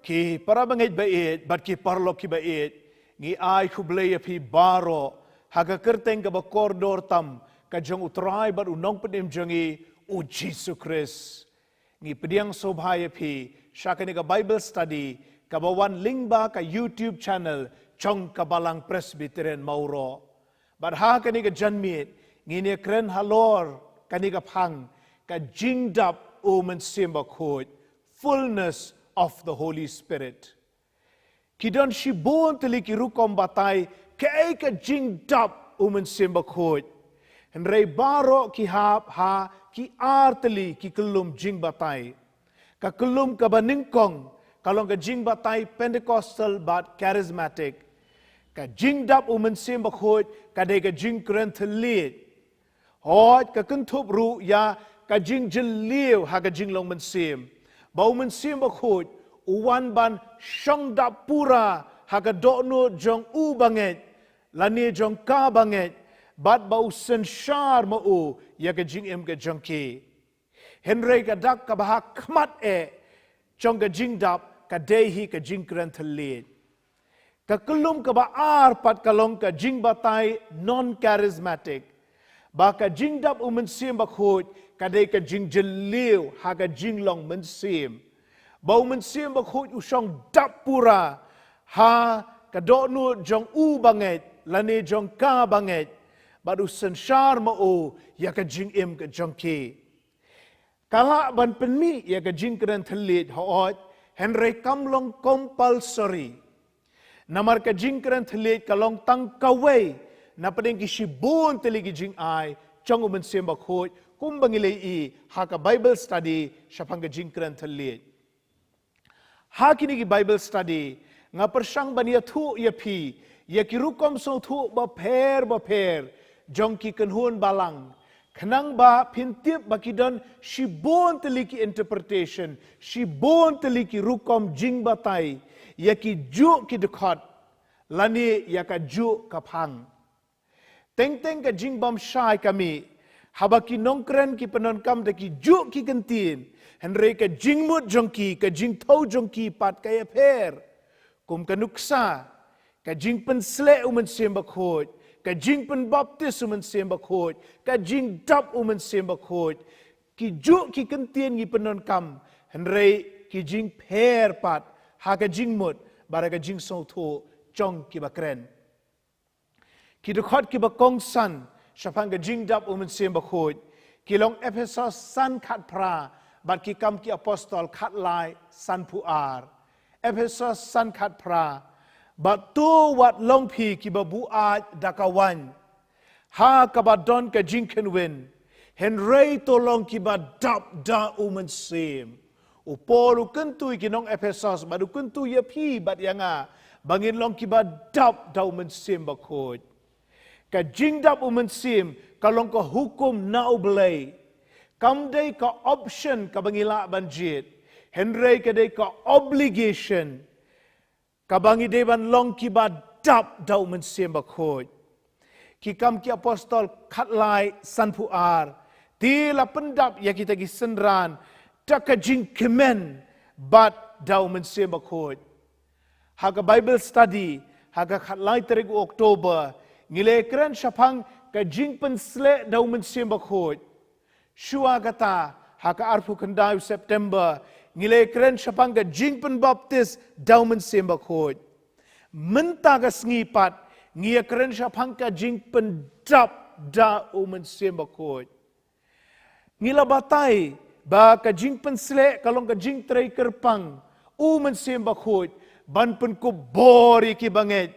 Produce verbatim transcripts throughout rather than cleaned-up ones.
Ki para bangeit ba ïeit bad ki paralok ki ba ïeit, ngi ai khublei ïa phi baroh ha ka kyrteng kaba kordor tam ka jong U Trai bad U Nongpynim jong ngi, U Jisu Khrist. Ngi pdiang sngewbha ïa phi sha kane ka Bible study kaba wan lyngba ka YouTube channel jong ka Balang Presbyterian Mawroh. Bad ha kane ka janmiet ngin ïa kren halor kane ka phang, ka jingdap U Mynsiem Bakhuid, fullness of the Holy Spirit. Ki don shibun tylli ki rukom batai kaei ka jingdap U Mynsiem Bakhuid. Hynrei baroh ki hap ha ki ar tylli ki kyllum jingbatai. Ka kyllum kaba nyngkong ka long ka jingbatai Pentecostal bad Charismatic. Ka jingdap U Mynsiem Bakhuid ka dei ka jingkren thylliej. Hooid, ka kynthup ruh ïa ka jingjylliew ha ka jinglong mynsiem, ba U Mynsiem Bakhuid u wan ban shong dap pura ha ka dohnud jong u bangeit lane jong ka bangeit, bad ba u synshar ma u ïa ka jingim ka jong ki. Hynrei ka dak kaba ha khmat eh jong ka jingdap ka dei hi ka jingkren thylliej. Ka kyllum kaba ar pat ka long ka jingbatai non-charismatic, ba ka jingdap U Mynsiem Bakhuid ka dei ka jingjylliew ha ka jinglong mynsiem, ba U Mynsiem Bakhuid u shong dap pura ha ka dohnud jong u bangeit lane jong ka bangeit, bad u synshar ma u ïa ka jingim ka jong ki. Ka lah ban pynmih ïa ka jingkren thylliej, hooid, hynrei kam long compulsory. Namar ka jingkren thylliej ka long tang kawei na pdeng ki shibun tylli ki jingai jong U Mynsiem Bakhuid, kumba ngi la ïohi ha ka Bible study shaphang ka jingkren thylliej. Ha kine ki Bible study nga pyrshang ban ïathuh ïa phi ïa ki rukom sngewthuh bapher bapher jong ki kynhun balang, khnang ba phin tip ba ki don shibun tylli ki interpretation, shibun tylli ki rukom jingbatai ïa ki juh ki dkhot lane ïa ka juh ka phang. Teng teng ka jingbym shai ka mih haba ki nongkren ki pyndonkam da ki juh ki kyntien, hynrei ka jingmut jong ki, ka jingthew jong ki pat ka ïapher. Kum ka nuksa, ka jingpynsleh U Mynsiem Bakhuid, ka jingpynbaptis U Mynsiem Bakhuid, ka jingdap U Mynsiem Bakhuid, ki juh ki kyntien ngi pyndonkam, hynrei ki jingpher pat ha ka jingmut bad ha ka jingsngewthuh jong ki ba kren. Ki dkhot kiba kongsan shaphang ka jingdap U Mynsiem Bakhuid ki long Ephesos san khatphra bad Ki Kam ki Apostol khatlai sanphew ar. Ephesos san khatphra. Bad to wat long phi kiba buaid da ka waiñ ha kaba don ka jingkhynwin, hynrei to long kiba dap da U Mynsiem. U Paul u kyntu ïa ki nong Ephesos bad u kyntu ïa phi bad ïa nga ba ngin long kiba dap da U Mynsiem Bakhuid. Ka jingdap U Mynsiem ka long ka hukum na U Blei. Kam dei ka option kaba ngi lah ban jied, hynrei ka dei ka obligation kaba ngi dei ban long kiba dap da U Mynsiem Bakhuid. Ki Kam ki Apostol khatlai sanphew ar. Te la pyndap ïa kita ki synran da ka jingkmen bad da U Mynsiem Bakhuid. Ha ka Bible study ha ka khatlai tarik u October ngi la kren shaphang ka jingpynsleh da U Mynsiem Bakhuid. Shuwa kata, ha ka arphew khyndai u September, ngi la kren shaphang ka jingpynbaptis da U Mynsiem Bakhuid. Mynta ka sngi pat ngi ïa kren shaphang ka jingpyndap da U Mynsiem Bakhuid. Ngi la batai ba ka jingpynsleh ka long ka jingtrei kyrpang U Mynsiem Bakhuid ban pynkup bor ïa ki bangeit.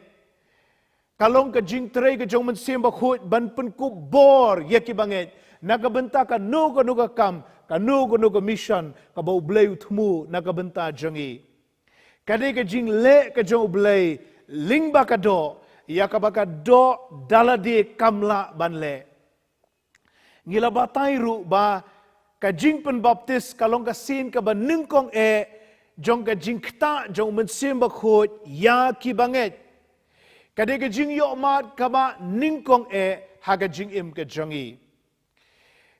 Ka long ka jingtrei ka jong U Mynsiem Bakhuid ban pynkup bor ïa ki bangeit na ka bynta kano kano ka kam, kano kano ka mission kaba U Blei u thmu na ka bynta jong ngi. Ka dei ka jingleh ka jong U Blei lyngba ka doh, ïa kaba ka doh da lade kam lah ban leh. Ngi la batai ruh ba ka jingpynbaptis ka long ka sien kaba nyngkong eh jong ka jingktah jong U Mynsiem Bakhuid ïa ki bangeit. Ka dei ka jingïohmad kaba nyngkong eh ha ka jingim ka jong ngi.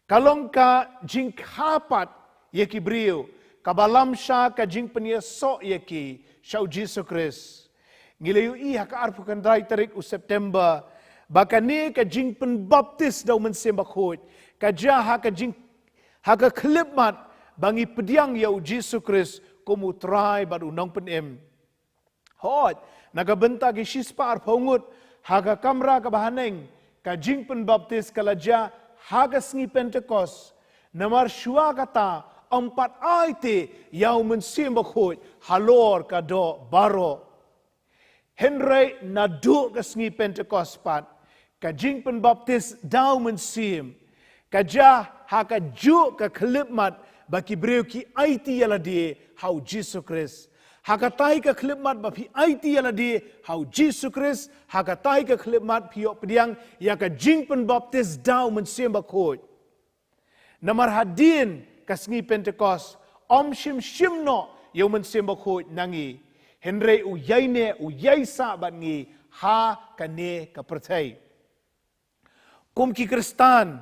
Ka long ka jingkha pat ïa ki briew kaba lam sha ka jingpynïasoh ïa ki sha u Jisu Khrist. Ngi la ïohi ha ka arphew khyndai tarik u September ba kane ka jingpynbaptis da u Mynsiem Bakhuid ka jia ha ka jing ha ka khyllipmat ba ngi pdiang ïa u Jisu Khrist kum u Trai bad u Nongpynim. Hooid, na ka bynta ki shispah arphew ngut ha ka kamra kaba haneng, ka jingpynbaptis ka la jia ha ka sngi Pentekost. Namar shuwa kata ym pat ai te ïa u Mynsiem Bakhuid halor ka doh baroh. Hynrei naduh ka sngi Pentekost pat, ka jingpynbaptis da u Mynsiem ka jia ha kajuh ka khyllipmat ba ki briew ki aiti ïa lade ha u Jisu Khrist. Ha katai ka khyllipmat ba phi aiti ïa lade ha u Jisu Khrist, ha katai ka khyllipmat phi ïoh pdiang ïa ka jingpynbaptis da u Mynsiem Bakhuid. Namar hadien ka sngi Pentekost ym shim shim noh ïa u Mynsiem Bakhuid na ngi, hynrei u ïaineh u ïaisah bad ngi ha kane ka pyrthei. Kum ki Khristan,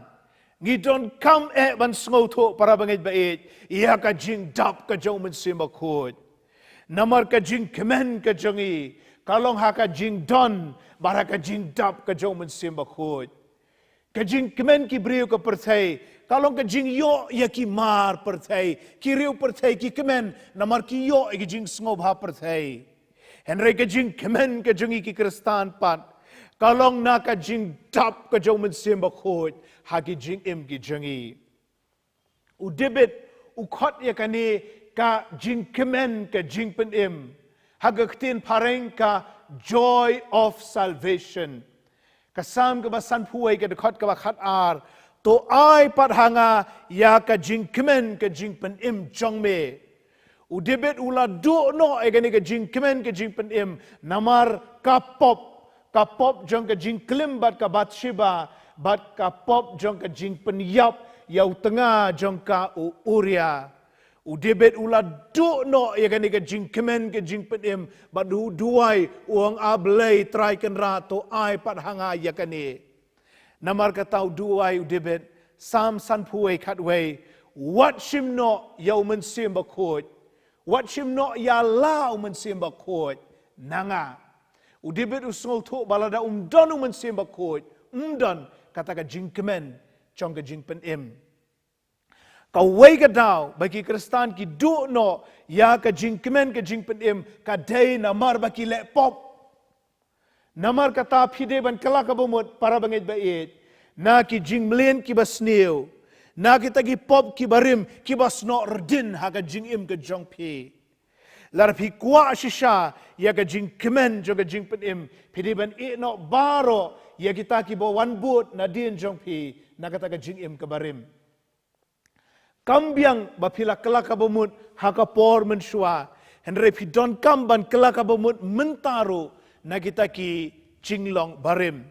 ngi donkam eh ban sngewthuh, para bangeit ba ïeit, ïa ka jingdap ka jong u Mynsiem Bakhuid. Namar ka jingkmen ka jong ngi ka long ha ka jingdon bad ha ka jingdap ka jong u Mynsiem Bakhuid. Ka jingkmen ki briew ka pyrthei ka long ka jingïoh ïa ki mar pyrthei, ki riew pyrthei ki kmen namar ki ïoh ïa ki jingsngewbha pyrthei. Hynrei ka jingkmen ka jong ngi ki Khristan pat ka long na ka jingdap ka jong u Mynsiem Bakhuid ha ki jingim ki jong ngi. U David u khot ïa kane ka jingkmen ka jingpynim ha ka ktien phareng ka joy of salvation. Ka Salm kaba sanphew wei ka dkhot kaba khatar, to ai pat ha nga ïa ka jingkmen ka jingpynim jong me. U David u la duh noh ïa kane ka jingkmen ka jingpynim namar ka pop, ka pop jong ka jingklim bad ka Bathsheba bad ka pop jong ka jingpynïap ïa u tnga jong ka u Uria. U David u la duh noh ïa kane ka jingkmen ka jingpynim bad u duwai, u ong, A Blei Trai Kynrad, to ai pat ha nga ïa kane. Namar kata u duwai u David, Salm sanphew wei khatwei, wat shim noh ïa u Mynsiem Bakhuid, wat shim noh ïa la u Mynsiem Bakhuid na nga. U David u sngewthuh ba lada um don u Mynsiem Bakhuid, um don kata ka jingkmen jong ka jingpynim. Kawei ka daw ba ki Khristan ki duh noh ïa ka jingkmen ka jingpynim ka dei namar ba ki leh pop. Namar kata phi dei ban kylla kaba mut, para bangeit ba ïeit, na ki jingmlien kiba sniew, na kita ki pop kiba rim kiba snoh rdin ha ka jingim ka jong phi. Lada phi kwah shisha ïa ka jingkmen jong ka jingpynim, phi dei ban ïeh noh baroh ïa kita kiba wan bud nadien jong phi na kata ka jingim kaba rim. Kam biang ba phi la kylla kaba mut ha ka por mynshuwa, hynrei phi donkam ban kylla kaba mut mynta ruh na kita ki jinglong barim.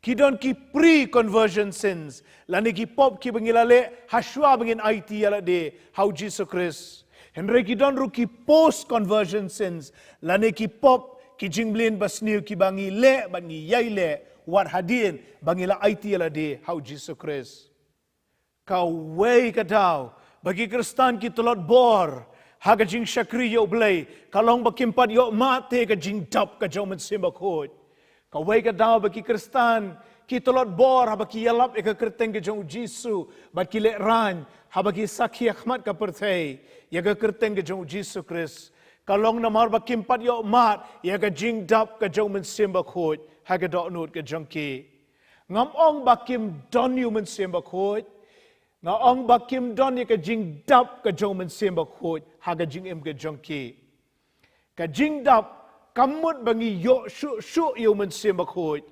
Ki don ki pre-conversion sins, lane ki pop kiba ngi la leh ha shuwa ba ngin aiti ïa lade ha u Jisu Khrist. Hynrei ki don ruh ki post-conversion sins, lane ki pop, ki jingmlien basniew kiba ngi leh bad ngi ïai leh wat hadien ba ngi la aiti ïa lade ha u Jisu Khrist. Kawei ka daw ba ki Khristan ki tlot bor ha ka jingshakri ïa u Blei ka long ba kim pat ïoh mad te ka jingdap ka jong u Mynsiem Bakhuid. Kawei ka daw ba ki Khristan ki tlot bor haba ki ïalap ïa ka kyrteng ka jong u Jisu bad ki lehraiñ, haba ki sakhi ha khmat ka pyrthei ïa ka kyrteng ka jong u Jisu Khrist. Ka long namar ba kim pat ïoh mad ïa ka jingdap ka jong u Mynsiem Bakhuid ha ka dohnud ka jong ki. Ngam ong ba kim don ïa u Mynsiem Bakhuid. Nga ong ba kim don ïa ka jingdap ka jong u Mynsiem Bakhuid ha ka jingim ka jong ki. Ka jingdap kam mut ba ngi ïoh shuh shuh ïa u Mynsiem Bakhuid,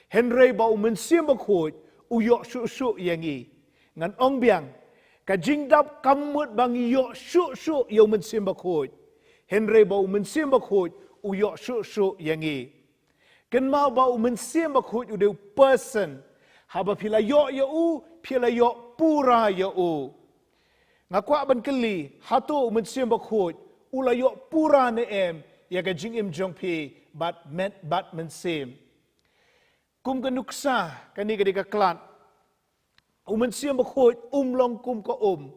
hynrei ba u Mynsiem Bakhuid u ïoh shuh shuh ïa ngi. Ngan ong biang, ka jingdap kam mut ba ngi ïoh shuh shuh ïa u Mynsiem Bakhuid, hynrei ba u Mynsiem Bakhuid u ïoh shuh shuh ïa ngi. Kynmaw ba u Mynsiem Bakhuid u dei u person. Haba phi la ïoh ïa u, phi la ïoh pura ïa u. Nga kwah ban kylli, hato u Mynsiem Bakhuid u la ïoh pura ne em ïa ka jingim jong phi bad met bad mynsiem? Kum ka nuksa, kane ka dei ka khlad. U Mynsiem Bakhuid um long kum ka um.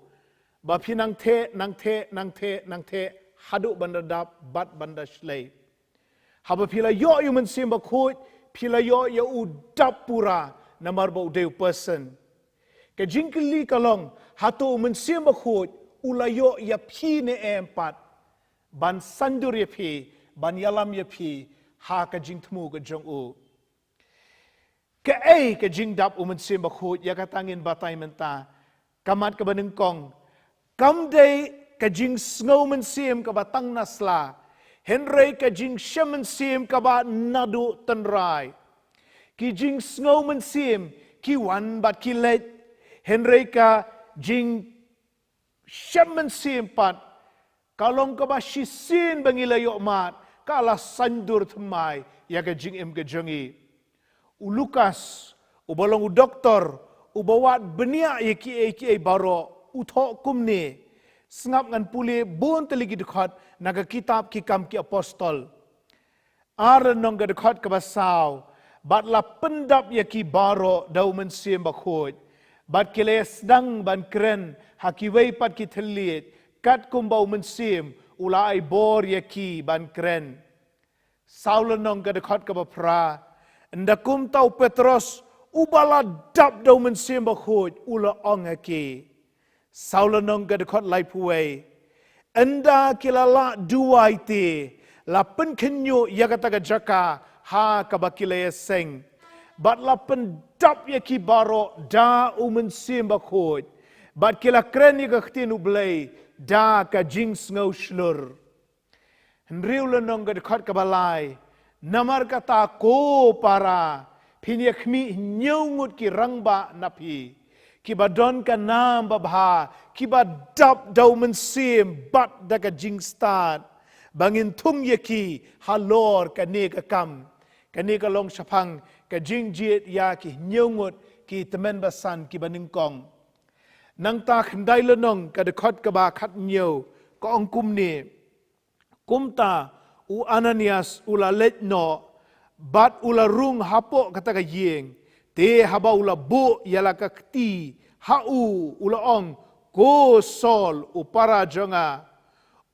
Ba phi nang theh, nang theh, nang theh, nang theh, haduh ban da dap, bad ban da shlei. Haba phi la ïoh ïa u Mynsiem Bakhuid, phi la ïoh ïa u dap pura, namar ba u dei u person. Ka jingkylli ka long, hato u Mynsiem Bakhuid, u la ïoh ïa phi ne em pat. Ban saiñdur ïa phi, ban ïalam ïa phi, ha ka jingthmu ka jong u. Kaei ka jingdap u Mynsiem Bakhuid, ïa kata ngin batai mynta. Ka mat kaba nyngkong. Kam dei ka jingsngew mynsiem kaba tang na sla. Hynrei ka jingshem mynsiem kaba naduh tynrai. Ki jingsngew mynsiem, ki wan bad ki leit. Hynrei ka jing shem mynsiem pat, ka long kaba shisien ba ngi la ïoh mad, ka la saiñdur thymmai, ïa ka jingim ka jong ngi. U Lukas, uba long u doktor, uba wad bniah ïa kiei kiei baroh, u thoh kumne, sngap ngan pule bun tylli ki dkhot, na ka kitab Ki Kam ki Apostol. Ar lynnong ka dkhot kaba saw, bad la pyndap ïa ki baroh da u Mynsiem Bakhuid. Bad ki la sdang ban kren, ha kiwei pat ki thylliej, katkum ba u Mynsiem, u la ai bor ïa ki ban kren. Saw lynnong ka dkhot kaba phra, ynda kumta u Petros, uba la dap da u Mynsiem Bakhuid, u la ong ha ki. Saw lynnong ka dkhot laiphew wei. Ynda ki la lah duwai te, la pynkhynñiuh ïa kata ka jaka, ha kaba ki la ïaseng. Bad la pyndap ïa ki baroh da u Mynsiem Bakhuid. Bad ki la kren ïa ka ktien u Blei, da ka jingsngew shlur. Hynriew lynnong ka dkhot kaba lai. Namar kata ko para, phin ïa khmih hynñiew ngut ki rangbah na phi. Kiba don ka nam babha, kiba dap da u Mynsiem bad da ka jingstad. Ba ngin thung ïa ki halor kane ka kam. Kane ka long shaphang ka jingjied ïa ki hynñiew ngut ki tymmen basan kiba nyngkong. Nangta khyndai lynnong ka dkhot kaba khathynñiew ka ong kumne. Kumta u Ananias u la leit noh, bad u la rung hapoh kata ka ïing, te haba u la buh ïa la ka kti, ha u, u la ong, ko Saul, u para jong nga,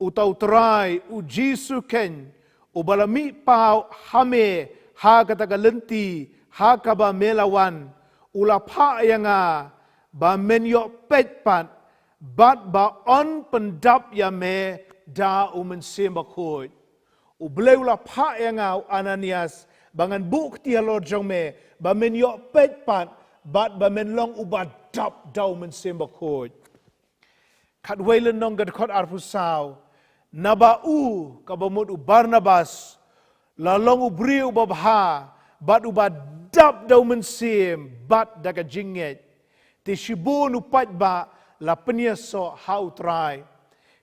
uta u Trai, u Jisu keiñ, uba la mih paw ha me, ha kata ka lynti, ha kaba me la wan, u la phah ïa nga, ba men ïoh peit pat, bad ba yn pyndap ïa me da u Mynsiem Bakhuid. U Blei u la phah ïa nga u Ananias, ba ngan buh kti halor jong me, ba men ïoh peit pat, bad ba men long uba dap da u Mynsiem Bakhuid. Khatwei lynnong ka dkhot arphew saw, naba u, kaba mut u Barnabas, la long u briew uba bha, bad uba dap da u Mynsiem, bad da ka jingngeit. Te shibun u paidbah, la pynïasoh ha u Trai.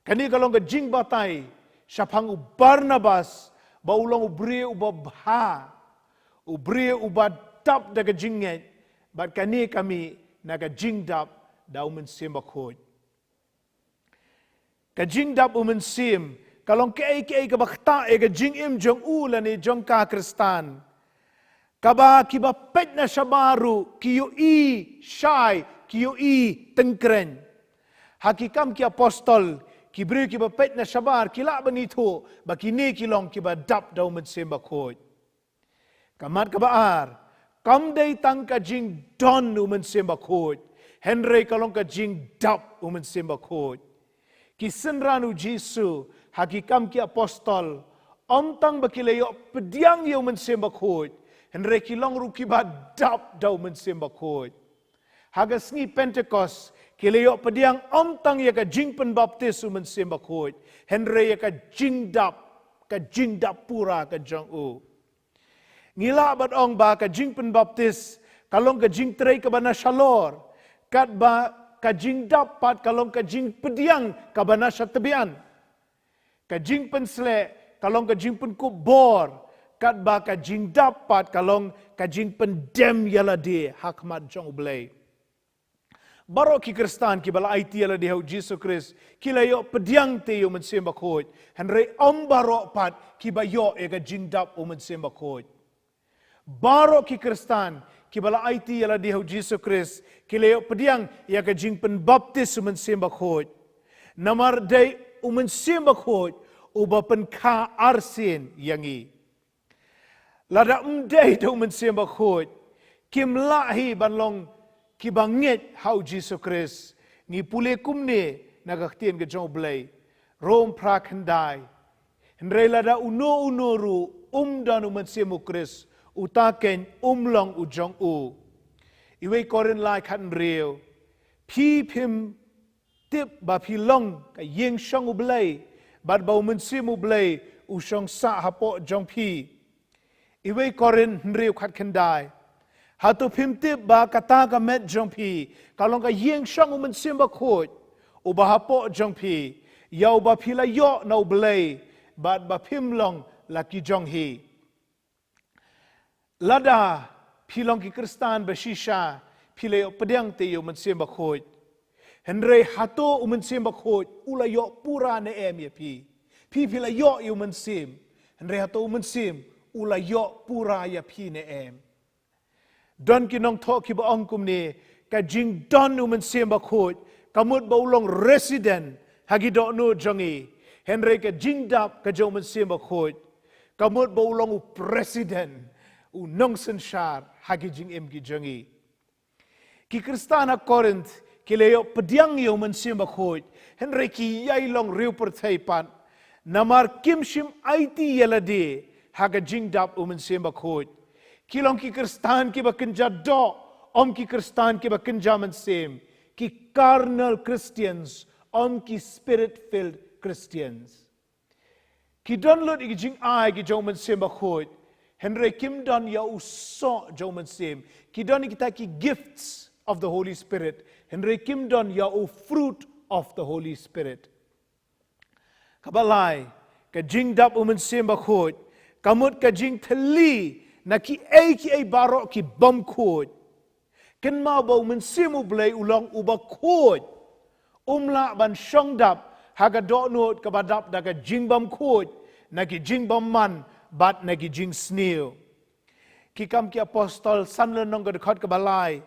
Kane ka long ka jingbatai, shaphang u Barnabas, ba u long u briew uba bha, u briew uba dap da ka jingngeit, bad kane ka mih na ka jingdap da u Mynsiem Bakhuid. Ka jingdap u Mynsiem, ka long kaei kaei kaba ktah ïa ka jingim jong u lane jong ka Khristan. Kaba kiba peit na shabar ruh, ki ïohi shai, ki ïohi tyngkreiñ. Ha Ki Kam ki Apostol, ki briew kiba peit na shabar, ki lah ban ithuh, ba kine ki long kiba dap da u Mynsiem Bakhuid. Ka mat kaba ar, kam dei tang ka jingdon u Mynsiem Bakhuid, hynrei ka long ka jingdap u Mynsiem Bakhuid. Ki synran u Jisu, ha Ki Kam ki Apostol, ym tang ba ki la ïoh pdiang ïa u Mynsiem Bakhuid, hynrei ki long ruh kiba dap da u Mynsiem Bakhuid. Ha ka sngi Pentekost, ki la ïoh pdiang ym tang ïa ka jingpynbaptis u Mynsiem Bakhuid, hynrei ïa ka jingdap, ka jingdap pura ka jong u. Ngi lah ban ong ba ka jingpynbaptis, ka long ka jingtrei kaba na shalor, katba ka jingdap pat ka long ka jingpdiang kaba na shatbian. Ka jingpynsleh, ka long ka jingpynkup bor, katba ka jingdap pat ka long ka jingpyndem ïa lade ha khmat jong u Blei. Baroh ki Khristan kiba la aiti ïa lade ha u Jisu Khrist, ki la ïoh pdiang te ïa u Mynsiem Bakhuid, hynrei ym baroh pat kiba ïoh ïa ka jingdap u Mynsiem Bakhuid. Baroh ki Khristan kiba la aiti ïa lade ha u Jisu Khrist, ki la ïoh pdiang ïa ka jingpynbaptis u Mynsiem Bakhuid. Namar dei u Mynsiem Bakhuid uba pynkha arsien ïa ngi. Lada ym dei da u Mynsiem Bakhuid, kim lah hi ban long kiba ngeit ha u Jisu Khrist. Ngi pule kumne na ka ktien ka jong u Blei, Rom phra khyndai: Hynrei lada uno uno ruh um don u Mynsiem u Khrist, uta keiñ um long u jong u. Iwei Korinth lai khathynriew: Phi phim tip ba phi long ka ïing shong u Blei, bad ba u Mynsiem u Blei u shong sah hapoh jong phi? Iwei Korinth hynriew khatkhyndai: Hato phim tip ba kata ka met jong phi ka long ka ïing shong u Mynsiem Bakhuid, uba hapoh jong phi, ïa uba phi la ïoh na u Blei, bad ba phim long la ki jong hi? Lada phi long ki Khristan ba shisha, phi la ïoh pdiang te ïa u Mynsiem Bakhuid. Hynrei hato u Mynsiem Bakhuid u la ïoh pura ne em ïa phi? Phi phi la ïoh ïa u Mynsiem, hynrei hato u Mynsiem u la ïoh pura ïa phi ne em? Don ki nongthoh kiba ong kumne: Ka jingdon u Mynsiem Bakhuid ka mut ba u long resident ha ki dohnud jong ngi, hynrei ka jingdap ka jong u Mynsiem Bakhuid ka mut ba u long u president, u nongsynshar ha ki jingim ki jong ngi. Ki Khristan ha Korinth ki la ïoh pdiang ïa u Mynsiem Bakhuid, hynrei ki ïai long riewpyrthei pat, namar kim shym aiti ïa lade ha ka jingdap u Mynsiem Bakhuid. Ki long ki Khristan kiba kynja doh, ym ki Khristan kiba kynja mynsiem, ki carnal Christians, ym ki spirit filled Christians. Ki don lut ïa ki jingai ki jong u Mynsiem Bakhuid, hynrei kim don ïa u soh jong u Mynsiem. Ki don ïa kita ki gifts of the Holy Spirit, hynrei kim don ïa u fruit of the Holy Spirit. Kaba lai, ka jingdap u Mynsiem Bakhuid ka mut ka jingthylli na kiei kiei baroh ki bym khuid. Kynmaw ba u Mynsiem u Blei u long uba khuid. Um lah ban shong dap ha ka dohnud kaba dap da ka jingbymkhuid, na ki jingbymman bad na ki jingsniew. Ki Kam ki Apostol san lynnong ka dkhot kaba lai: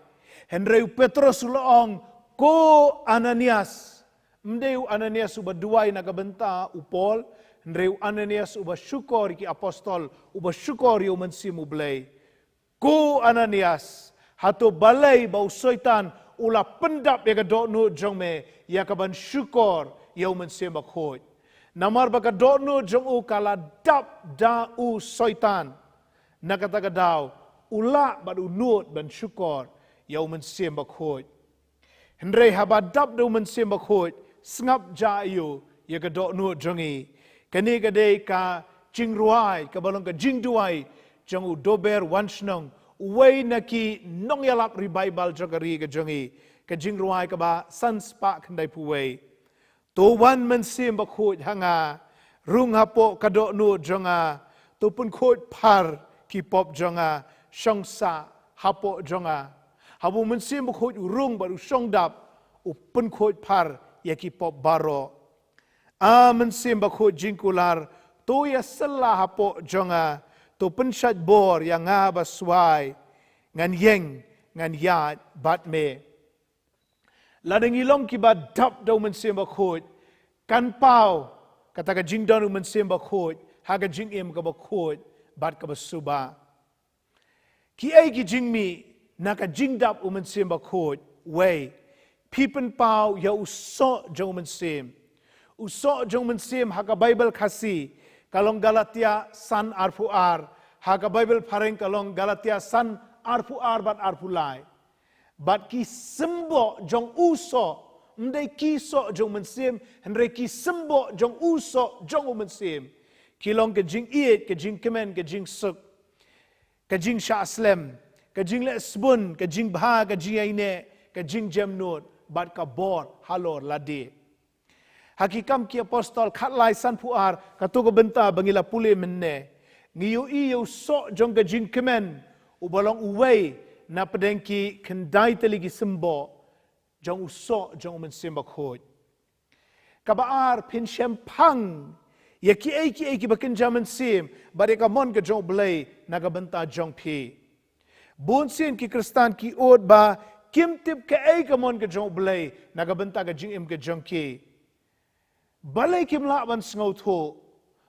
Hynrei u Petros u la ong, Ko Ananias. Ym dei u Ananias uba duwai na ka bynta u Paul, hynrei u Ananias uba shukor ïa ki apostol, uba shukor ïa u Mynsiem u Blei. Ko Ananias, hato balei ba u Soitan u la pyndap ïa ka dohnud jong me ïa ka ban shukor ïa u Mynsiem Bakhuid? Namar ba ka dohnud jong u ka la dap da u Soitan. Na kata ka daw u lah bad u nud ban shukor ïa u Mynsiem Bakhuid. Hynrei haba dap da u Mynsiem Bakhuid, sngap ja ïa u ïa ka dohnud jong ngi. Kane ka dei ka jingrwai kaba long ka jingduwai jong u Dober Wanshnong, uwei na ki nongïalap revival jong ka ri ka jong ngi. Ka jingrwai kaba san spah khyndai phew wei: To wan Mynsiem Bakhuid ha nga, rung hapoh ka dohnud jong nga, to pynkhuid phar ki pop jong nga, shong sah hapoh jong nga. Haba u Mynsiem Bakhuid u rung bad u shong dap, u pynkhuid phar ïa ki pop baroh. A Mynsiem Bakhuid jingkular, to ïasylla hapoh jong nga, to pynshait bor ïa nga ba swai, ngan ïeng, ngan ïaid bad me. Lada ngi long kiba dap da u Mynsiem Bakhuid, kan paw kata ka jingdon u Mynsiem Bakhuid ha ka jingim kaba khuid bad kaba suba. Kiei ki jingmih na ka jingdap u Mynsiem Bakhuid? Wei, phi pynpaw ïa u soh jong u Mynsiem. U soh jong u Mynsiem ha ka Baibl Khasi ka long Galatia san arphew ar, ha ka Baibl Phareng ka long Galatia san arphew ar bad arphew lai. Bad ki symboh jong u soh, ym dei ki soh jong u Mynsiem, hynrei ki symboh jong u soh jong u Mynsiem, ki long ka jingïeit, ka jingkmen, ka jingsuk, ka jingshah slem, ka jingleh sbun, ka jingbha, ka jingïaineh, ka jingjemnud, bad ka bor halor lade. Ha Ki Kam ki Apostol khatlai sanphew ar, kato ka bynta ba ngi la pule mynne, ngi ïohi ïa u soh jong ka jingkmen, uba long uwei na pdeng ki khyndai tylli ki symboh jong u soh jong u Mynsiem Bakhuid. Kaba ar, phin shemphang ïa kiei kiei kiba kynja mynsiem bad ïa ka mon ka jong U Blei na ka bynta jong phi. Bun sien ki Khristan ki ud ba kim tip kaei ka mon ka jong U Blei na ka bynta ka jingim ka jong ki. Balei kim lah ban sngewthuh?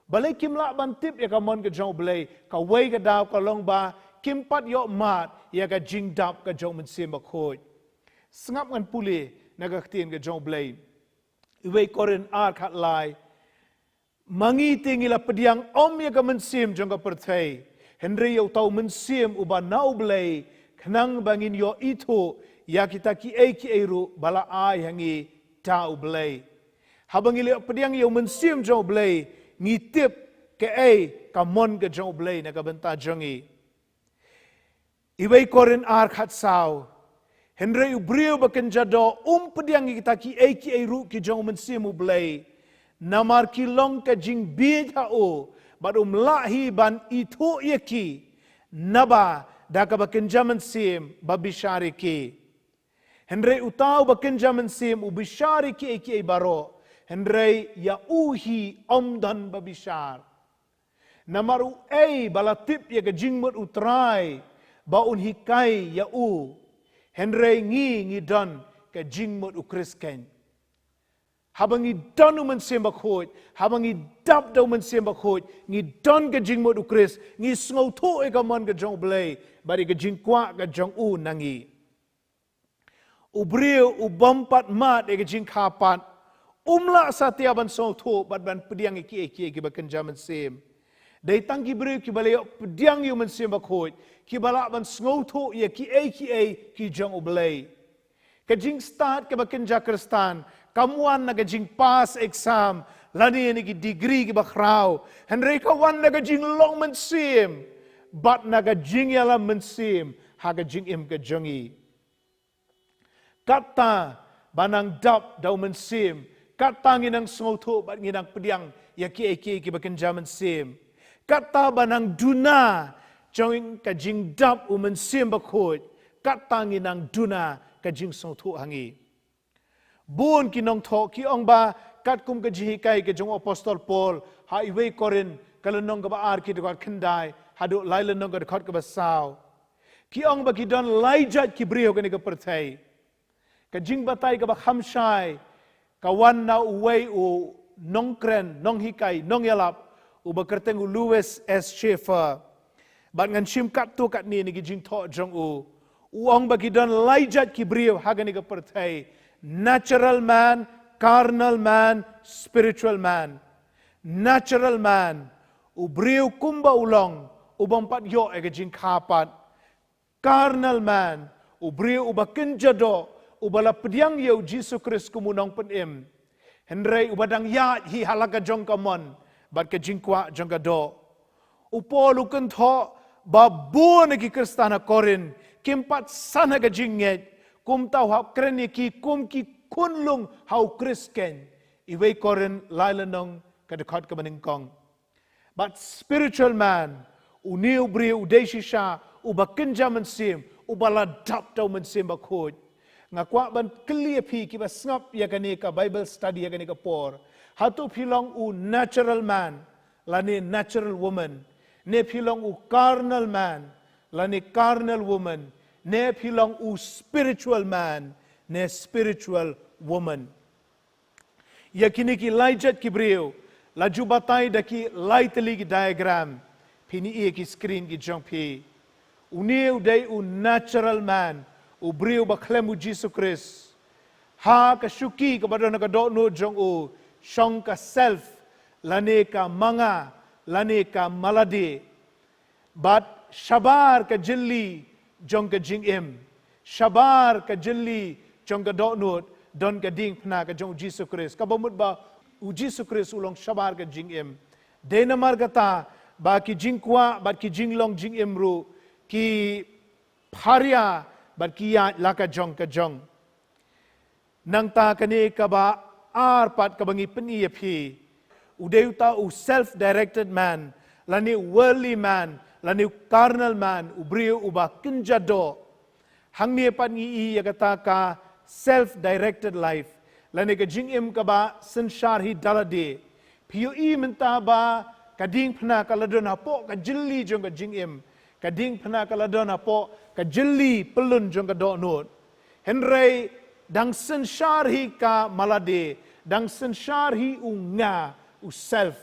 Balei kim lah ban tip ïa ka mon ka jong U Blei? Kawei ka daw ka long ba kim pat ïoh mad ïa ka jingdap ka jong U Mynsiem Bakhuid. Sngap ngan pule na ka ktien ka jong U Blei. Iwei Korinth ar khatlai. Ma ngi te ngi la pdiang ym ïa ka mynsiem jong ka pyrthei, hynrei ïa uta u mynsiem uba na U Blei, khnang ba ngin ïoh ithuh ïa kita kiei kiei ruh ba la ai ha ngi da U Blei. Haba ngi la pdiang ïa u mynsiem jong U Blei, ngi tip kaei ka mon ka jong U Blei na ka bynta jong ngi. Iwei Korinth ar khatsaw. Hynrei u briew ba kynja doh um pdiang ïa kita kiei kiei ruh ki jong u Mynsiem U Blei, namar ki long ka jingbieit ha u, bad um lah hi ban ithuh ïa ki, naba da kaba kynja mynsiem ba bishar ïa ki. Hynrei uta uba kynja mynsiem u bishar ïa kiei kiei baroh, hynrei ïa u hi ym don ba bishar. Namar uei ba la tip ïa ka jingmut U Trai ba un hikai ïa u? Hynrei ngi, ngi don ka jingmut U Khrist keiñ. Haba ngi don u Mynsiem Bakhuid, haba ngi dap da u Mynsiem Bakhuid, ngi don ka jingmut U Khrist, ngi sngewthuh ïa ka mon ka jong U Blei bad ïa ka jingkwah ka jong u na ngi. U briew u bym pat mad ïa ka jingkha pat, um lah satia ban sngewthuh bad ban pdiang ïa kiei kiei kiba kynja mynsiem. Dei tang ki briew kiba la ïoh pdiang ïa u Mynsiem Bakhuid kiba lah ban sngewthuh ïa kiei kiei ki jong U Blei. Ka jingstad kaba kynja Khristan kam wan na ka jingpass exam lane na ki degree kiba khraw, hynrei ka wan na ka jinglong mynsiem bad na ka jingïalam mynsiem ha ka jingim ka jong ngi. Kata ba nang dap da u Mynsiem, kata ngi nang sngewthuh bad ngi nang pdiang ïa kiei kiei kiba kynja mynsiem. Kata ba nang duna jong ka jingdap u Mynsiem Bakhuid, kata ngi nang duna ka jingsngewthuh ha ngi. Bun ki nongthoh ki ong ba katkum ka jinghikai ka jong u Apostol Paul ha Iwei Korinth ka lynnong kaba ar ki dkhot khyndai haduh lai lynnong ka dkhot kaba saw. Ki ong ba ki don lai jait ki briew kane ka pyrthei. Ka jingbatai kaba kham shai ka wan na uwei u nongkren, nonghikai, nongïalap uba kyrteng u Lewis S. Schaefer. Bad ngan shim katto katne na ki jingthoh jong u. U ong ba ki don lai jait ki briew ha kane ka pyrthei. Natural man, carnal man, spiritual man. Natural man, u briew kumba u long, u bym pat ïoh ïa ka jingkha pat. Carnal man, u briew uba kynja doh, uba la pdiang ïa u Jisu Khrist kum u nongpynim. Hynrei uba dang ïaid hi ha la ka jong ka mon bad ka jingkwah jong ka doh. U Paul u kynthoh ba bun na ki Khristan ha Korinth kim pat san ha ka jingngeit, kumta u hap kren ïa ki kum ki khunlung ha u Khrist keiñ. Iwei Korinth lai lynnong ka dkhot kaba nyngkong. But spiritual man, une u briew u dei shisha uba kynja mynsiem, uba la dap da u Mynsiem Bakhuid. Nga kwah ban kylli ïa phi kiba sngap ïa kane ka Bible study ïa kane ka por. Hato phi long u natural man lane natural woman? Ne phi long u carnal man lane carnal woman? Ne phi long u spiritual man ne spiritual woman? Ïa kine ki lai jait ki briew la ju batai da ki lai tylli ki diagram. Phin ïohi ïa ki screen ki jong phi. Une u dei u natural man, u briew ba khlem u Jisu Khrist. Ha ka shuki kaba don ha ka dohnud jong u, shong ka self, lane ka manga, lane ka malade. Bad shabar ka jylli jong ka jingim, shabar ka jylli jong ka dohnud, don ka diengphna ka jong u Jisu Khrist. Kaba mut ba u Jisu Khrist u long shabar ka jingim. Dei namar kata ba ki jingkwah bad ki jinglong jingim ruh ki pharia bad ki ïaid la ka jong ka jong. Nangta kane kaba ar pat kaba ngi pyni ïa phi, u dei uta u self-directed man, lane u worldly man, lane u carnal man, u briew uba kynja doh. Hangne pat ngi ïohi ïa kata ka self-directed life, lane ka jingim kaba synshar hi da lade. Phi ïohi mynta ba ka diengphna ka la don hapoh ka jylli jong ka jingim, ka diengphna ka la don hapoh ka jylli pyllun jong ka dohnud. Hynrei dang synshar hi ka malade, Dang synshar hi u nga, u self.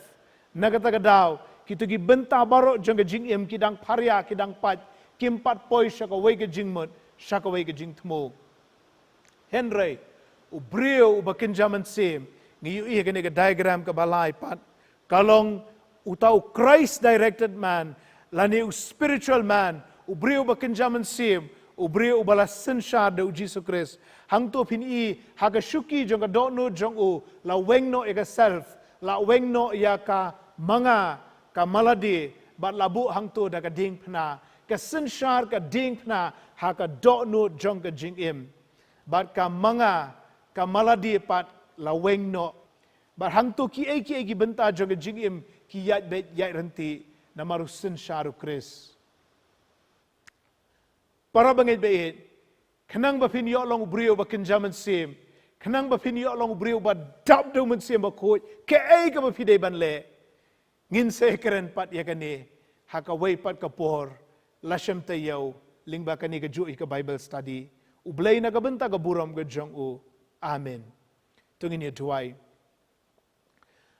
Na kata ka daw, kito ki bynta baroh jong ka jingim ki dang pharia, ki dang pait, kim pat poi sha kawei ka jingmut, sha kawei ka jingthmu. Hynrei, u briew uba kynja mynsiem, ngi ïohi ha kane ka diagram kaba lai pat. Ka long uta u Christ directed man, lane u spiritual man, u briew uba kynja mynsiem, u briew uba la synshar da u Jisu Khrist. Hangto phin i ha ka shuki jong ka dohnud jong u, la weng noh ïa ka self, la weng noh ïa ka ma nga, ka ma lade, bad la buh hangto da ka diengphna, ka synshar ka diengphna ha ka dohnud jong ka jingim. Bad ka ma nga, ka ma lade pat la weng noh. Bad hangto kiei kiei ki bynta jong ka jingim ki ïaid beit ïaid ryntih namar u synshar u Khrist. Para bangeit baieit, khnang ba phin ïoh long u briew ba kynja mynsiem, khnang ba phin ïoh long u briew ba dap da u Mynsiem Bakhuid, kaei kaba phi dei ban leh. Ngin sa ïakren pat ïa kane ha kawei pat ka por, la shem taïew, lyngba kane kajuh hi ka Bible study. U Blei na ka bynta ka burom ka jong u. Amen. To ngin ïa duwai.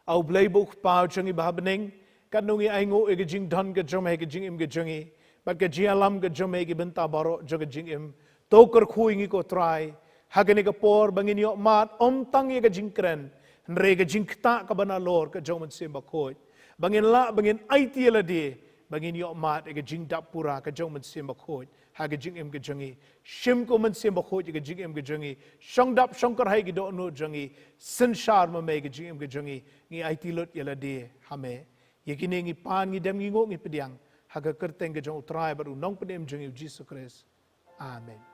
A U Blei ba u Kpa jong ngi ba ha bneng, katno ngi ainguh ïa ka jingdon ka jong me ha ka jingim ka jong ngi, bad ka jingïalam ka jong me ha ki bynta baroh jong ka jingim. To kyrkhu ïa ngi ko Trai, ha kane ka por ba ngin ïoh mad ym tang ïa ka jingkren, hynrei ka jingktah kaba nalor ka jong u Mynsiem Bakhuid. Ba ngin lah, ba ngin aiti ïa lade, ba ngin ïoh mad ïa ka jingdap pura ka jong u Mynsiem Bakhuid ha ka jingim ka jong ngi. Shim ko Mynsiem Bakhuid ïa ka jingim ka jong ngi. Shong dap shong kyrhai ki dohnud jong ngi. Synshar ma me ïa ka jingim ka jong ngi. Ngi aiti lut ïa lade ha me. Ïa kine ngi pan, ngi dem, ngi nguh, ngi pdiang ha ka kyrteng ka jong u Trai bad u Nongpynim jong ngi u Jisu Khrist. Amen.